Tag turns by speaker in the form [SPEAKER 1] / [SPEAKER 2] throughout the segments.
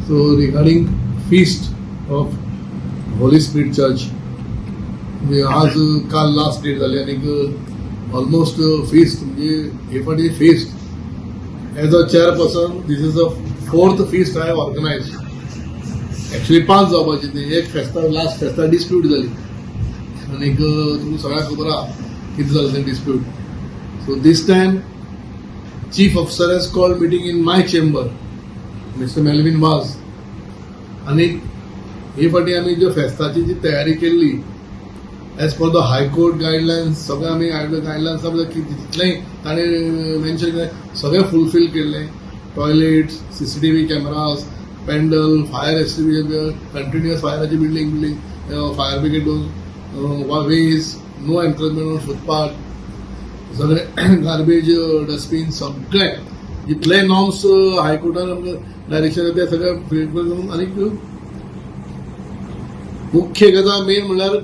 [SPEAKER 1] So regarding feast of Holy Spirit Church, म्हणजे आज काल लास्ट डेट जाली आनीक ऑलमोस्ट फिस्ट, म्हणजे हे फाटी feast, as a chairperson, this is a fourth feast I organize. Actually पांच जावपाची ती, एक फेस्ता, लास्ट फेस्ता डिस्प्यूट जाली आनीक तुमकां सगळ्यांक खबर आहा कितें जालें तें dispute. So this time chief officer has called meeting in my chamber, Mister Melvin Vaz. आनी हे फाटी आमी ज्यो फेस्ताची जी तयारी केल्ली as per the High Court guidelines, सगळे आमी गायडलायन्स तितलेंय ताणें मेन्शन केलें, सगळें फुलफील केल्लें. Toilets, CCTV cameras, pandal, fire extinguisher, continuous फायराची building, fire brigade, ways, no encroachment on footpath, सगळे गार्बेज डस्टबीन, सगळे जितले नॉर्म्स हायकोर्टान आमकां डायरेक्शन ते सगळे फील करून. आनीक मुख्य गजाल मेन म्हणल्यार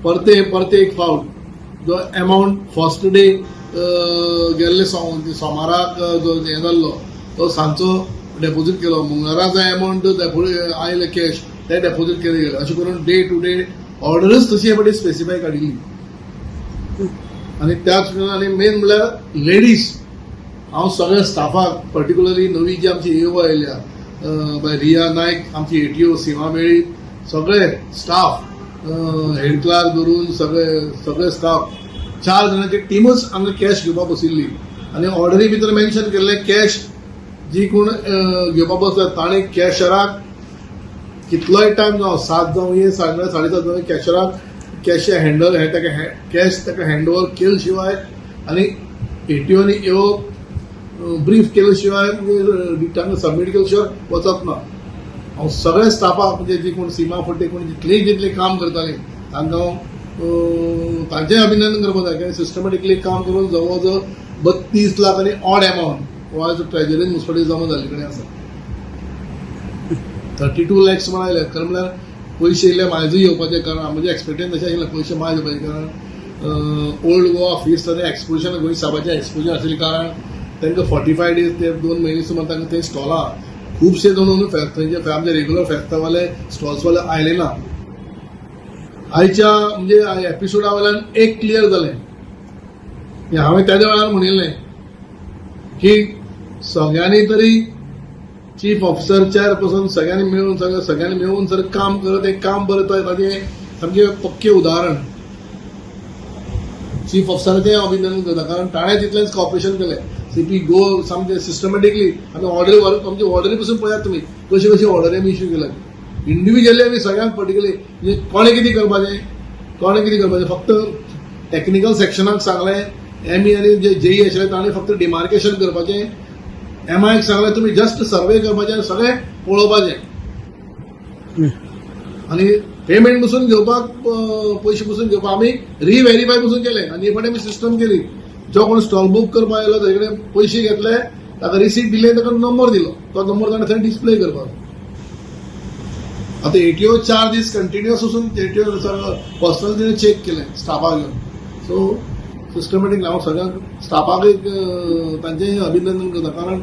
[SPEAKER 1] परते परते एक फावट जो एमावंट फर्स्ट डे गेल्ले सोमाराक जो हें जाल्लो तो सांजचो डेपोजीट केलो, मंगळारा जो एमावंट आयले कॅश ते डेपोजीट केले गेले. अशें करून डे टू डे ऑर्डरच तशी हे फाटी स्पेसिफाय काडिल्ली. आनी त्याच आनी मेन म्हणल्यार लेडीज, हांव सगळ्या स्टाफाक, पर्टिक्युलरली नवी जी आमची एओ आयल्या बाय रिया नायक, आमची एटीओ सीमा मेळी, सगळे स्टाफ, हेड क्लार्क धरून सगळे सगळे स्टाफ, चार जाणांची टिमूच हांगा कॅश घेवपाक बशिल्ली. आनी ऑर्डरी भितर मेन्शन केल्लें, कॅश जी कोण घेवपाक बसला ताणें कॅशराक कितलोय टायम जावं, 7 जावं ये, 8:30, 7:30 जावं, कॅशराक कॅश हँडल हे ताका कॅश ताका हँड ओवर केले शिवाय आनी एटीओ आनी एओ ब्रीफ केले शिवाय, म्हणजे रिटर्न सबमीट केले शिवाय वचप ना. हांव सगळ्या स्टाफाक, म्हणजे जी कोण सीमा फडते, कोण जितली जितली काम करताली, तांकां हांव तांचें अभिनंदन करपाक जाय, कित्याक सिस्टमॅटिकली काम करून जवळ जवळ 32 लाख आनी ऑड एमावंट आयज ट्रेजरीन मुस्पटी जमा जाल्ले कडेन आसा. 32 लॅक्स म्हण आयले. खरें म्हणल्यार पयशे इल्ले मायजूय येवपाचे, कारण म्हजें एक्सपेक्टेशन तशें आशिल्लें पयशे मायज येवपाचे, कारण ओल्ड गोवा फिस्ट आनी एक्सपोजर, गोंय साबाचें एक्सपोजर आशिल्लें कारण तांकां 45 डेज, ते 2 म्हयने सुमार तांकां ते स्टॉलां खुबशे जाण थंयचे आमचे रेगुलर फेस्तावाले स्टॉल्सवाले आयले ना. आयच्या म्हणजे एपिसोडा वयल्यान एक क्लियर जालें की हांवें त्याच्या वेळार म्हणिल्लें की सगळ्यांनी तरी, चीफ ऑफिसर, चेअरपर्सन, सगळ्यांनी मेळून, सगळ्यांनी मेळून जर काम करत, एक काम बरें जाता, ताजें सामकें पक्कें उदाहरण. चीफ ऑफिसराचें अभिनंदन करता, कारण ताणें तितलेंच कॉपरेशन केलें. सीपी गो सामकें सिस्टमॅटिकली आमी ऑर्डरी, आमची ऑर्डरी पसून पळयात तुमी कशी कशी ऑर्डरी आमी इश्यू केल्यात इंडिव्हिज्युअली. आमी सगळ्यांक पर्टिक्युलरली, म्हणजे कोणें कितें करपाचें, कोणें कितें करपाचें, फक्त टॅक्निकल सेक्शनाक सांगलें, एमई आनी जे जेई आशिल्ले ताणें फक्त डिमार्केशन करपाचें. एम आयक सांगलें, तुमी जस्ट सर्वे करपाचें आनी सगळें पळोवपाचें आनी पेमेंट पसून घेवपाक, पयशे पसून घेवपाक आमी रिव्हेरीफाय पसून केले. आनी हे फाटी आमी सिस्टम केली, जो कोण स्टॉल बूक करपाक आयलो ताजे कडेन पयशे घेतले, ताका रिसीट दिले, ताका नंबर दिलो, तो नंबर ताणें थंय डिस्प्ले करपाक. आतां एटीओ 4 दीस कंटिन्युअस वचून एटीओ पर्सनल तिणें चॅक केलें स्टाफाक घेवन. सो सिस्टमॅटीक हांव सगळ्यांक स्टाफाक एक तांचें अभिनंदन करता, कारण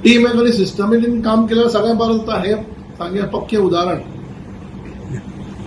[SPEAKER 1] टीम एक आनी सिस्टमॅटीक काम केल्यार सगळें बरें जाता हें सामकें पक्कें उदाहरण.